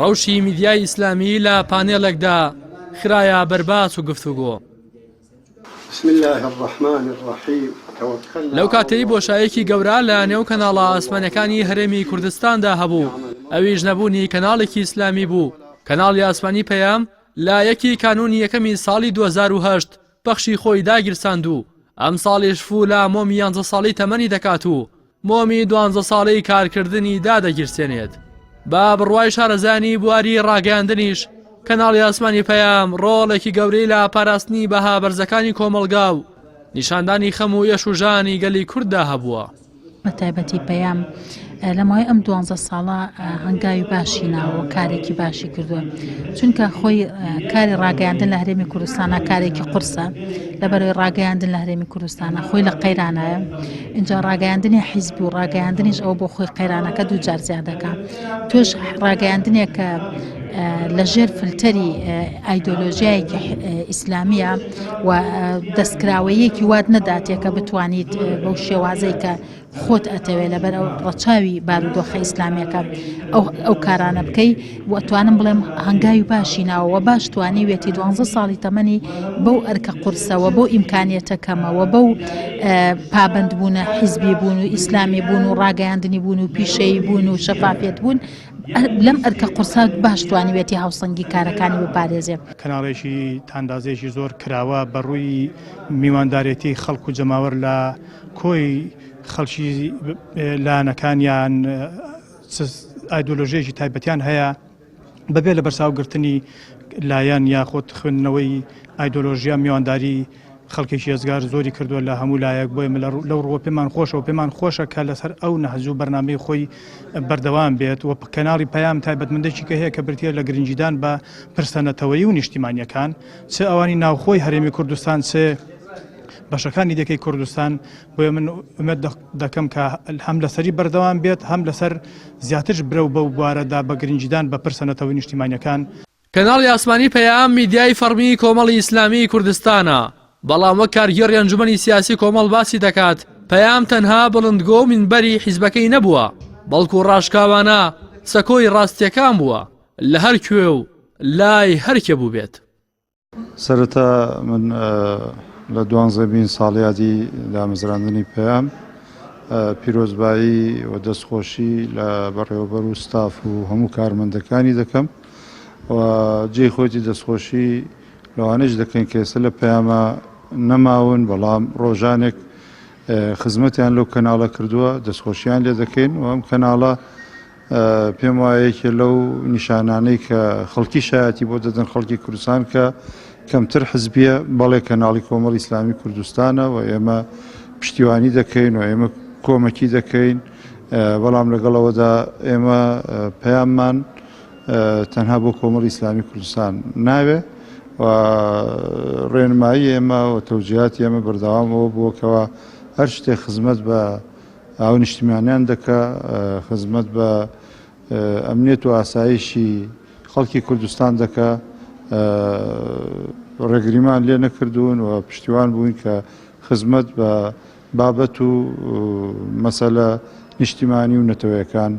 ڕەوشی میدیای ئیسلامی لە پانێڵێکدا خرایە بەرباس و گفتوگۆ. لەو کاتەی بۆشایەکی گەورە لە نێو کەناڵە ئاسمانیەکانی هەرێمی کوردستاندا هەبوو، ئەویش نەبوونی کەناڵێکی ئیسلامی بوو، کەناڵی ئاسمانی پەیام لە یەکی کانوونی یەکەمی ساڵی 2008 پەخشی خۆی داگیرساند و ئەمساڵیش فوو لە مۆمی یانزە ساڵەی تەمەنی دەکات و مۆمی دوانزە ساڵەی کارکردنی دادەگیرسێنێت. بە بڕوای شارەزایانی بواری ڕاگەیاندنیش، کەناڵی ئاسمانی پەیام ڕۆڵێکی گەورەی لە پاراستنی بەها بەرزەکانی کۆمەڵگا و نیشاندانی خەم و ئێش و ژانی گەلی کورددا هەبووە. بە تایبەتی پەیام لە ماوەی ئەم دوانزە ساڵە هەنگاوی باشی ناوە کارێکی باشی کردووە چونکە خۆی کاری ڕاگەیاندن لە هەرێمی کوردستانە کارێکی قورسە لەبەرەوەی ڕاگەیاندن لە هەرێمی کوردستانە خۆی لە قەیرانایە اینجا ڕاگەیاندنی حیزب و ڕاگەیاندنیش ئەو بۆ خۆی قەیرانەکە دوو جار زیاد دەکا تۆش ڕاگەیاندنێکە لە ژێر فلتەری ئایدۆلۆژیایەکی ئیسلامیە و دەستکراوەیەکی وات نەداتێ کە بتوانیت بەو شێوازەی کە خۆت ئەتەوێ لەبەر ئەو ڕەچاوی بارودۆخە ئیسلامیەکە ئەو ئەو کارانە بکەی و ئەتوانم بڵێم هەنگاوی باشی ناوەوە باش توانیوێتی دوانزە ساڵی تەمەنی بەو ئەرکە قورسەوە بەو ئیمکانیەتە کەمەوە بەو پابەندبوونە حیزبی بوون و ئیسلامی بوون و ڕاگەیاندنی بوون و پیشەیی بوون و شەفافیەت بوون لەم ئەرکە قورسە باش توانیوێتی هاوسەنگی کارەکانی بپارێزێ. کەناڵێکی تاندازەیەکی زۆر کراوە بە ڕووی میواندارێتی خەڵک و جەماوەر لە کۆی خەڵکی لایەنەکان یان ئایدۆلۆژیەکی تایبەتیان هەیە بەبێ لە بەرچاوگرتنی لایەن یاخود خوێندنەوەی ئایدۆلۆژیا میوانداری خەڵکێکی ئێجگار زۆری کردووە لە هەموو لایەک بۆیە من لەو ڕووە پێمان خۆشە و پێمان خۆشە کە لەسەر ئەو نەهج و بەرنامەی خۆی بەردەوام بێت و کەناڵی پەیام تایبەتمەندێکی کە هەیە کە بریتیە لە گرنگیدان بە پرسە نەتەوەیی و نیشتیمانیەکان چ ئەوانی ناوخۆی هەرێمی کوردستان چ بەشەکانی دیکەی کوردستان بۆیە من ئومێد دەکەم کە هەم لەسەری بەردەوام بێت هەم لەسەر زیاترش برەو بەو بوارەدا بە گرنگیدان بە پرسە نەتەوەی نیشتیمانیەکان. کەناڵی ئاسمانی پەیام میدیای فەڕمی کۆمەڵی ئیسلامیی کوردستانە، بەڵام وەک کارگێڕی ئەنجومەنی سیاسی کۆمەڵ باسی دەکات، پەیام تەنها بڵندگۆ و مینبەری حیزبەکەی نەبووە، بەڵکو ڕاشکاوانە سەکۆی ڕاستییەکان بووە لە هەر کوێ و لای هەر کێ بووبێت. سەرەتا من لە دوانزەمین ساڵیادی دامەزراندنی پەیام پیرۆزبایی و دەستخۆشی لە بەڕێوەبەر و ستاف و هەموو کارمەندەکانی دەکەم و جێی خۆیتی دەستخۆشی لەوانەش دەکەین کە ئێستا لە پەیامە نەماون بەڵام ڕۆژانێک خزمەتیان لەو کەناڵە کردووە دەستخۆشیان لێ دەکەین و ئەم کەناڵە پێم وایە یەکێ لەو نیشانانەی کە خەڵکی شایەتی بۆ دەدەن خەڵکی کوردستان کە کەمتر حزبیە بەڵێ کەناڵی کۆمەڵی ئیسلامی کوردستانە و ئێمە پشتیوانی دەکەین و ئێمە کۆمەکی دەکەین بەڵام لەگەڵەوەدا ئێمە پەیاممان تەنها بۆ کۆمەڵی ئیسلامی کوردستان ناوێ و ڕێنمایی ئێمە و تەوجیهاتی ئێمە بەردەوام ئەوە بووە کەوا هەر شتێک خزمەت بە هاونیشتیمانیان دەکا، خزمەت بە ئەمنیەت و ئاسایشی خەڵکی کوردستان دەکا، ڕێگریمان لێ نەکردوون و پشتیوان بووین کە خزمەت بە بابەت و مەسەلە نیشتیمانی و نەتەوەیەکان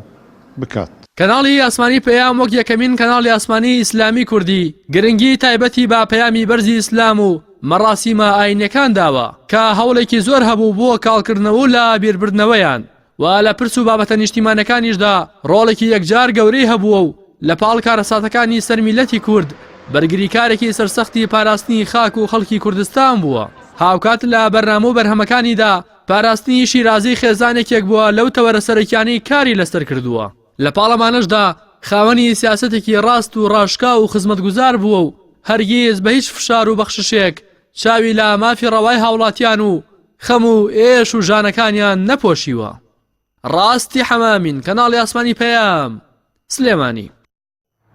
بکات. کەناڵی ئاسمانی پەیام وەک یەکەمین کەناڵی ئاسمانی ئیسلامی کوردی گرنگی تایبەتی بە پەیامی بەرزی ئیسلام و مەڕاسیمە ئاینیەکان داوە کە هەوڵێکی زۆر هەبوو بۆ کاڵکردنەوە و لە بیربردنەوەیان و لە پرس و بابەتە نیشتیمانەکانیشدا ڕۆڵێکی یەکجار گەورەی هەبووە و لە پاڵ کارەساتەکانی سەر میللەتی کورد بەرگریکارێکی سەرسەختی پاراستنی خاک و خەڵکی کوردستان بووە هاوکات لە بەرنامە و بەرهەمەکانیدا پاراستنی شیرازەی خێزان یەکێک بووە لەو تەوەرە سەرەکیانەی کاری لەسەر کردووە. لە پاڵ ئەمانەشدا خاوەنی سیاسەتێکی ڕاست و ڕاشکاو و خزمەتگوزار بووە و هەرگیز بە هیچ فشار و بەخششێک چاوی لە مافی ڕەوای هاوڵاتیان و خەم و ئێش و ژانەکانیان نەپۆشیوە. ڕاستی حەمامین، کەناڵی ئاسمانی پەیام، سلێمانی.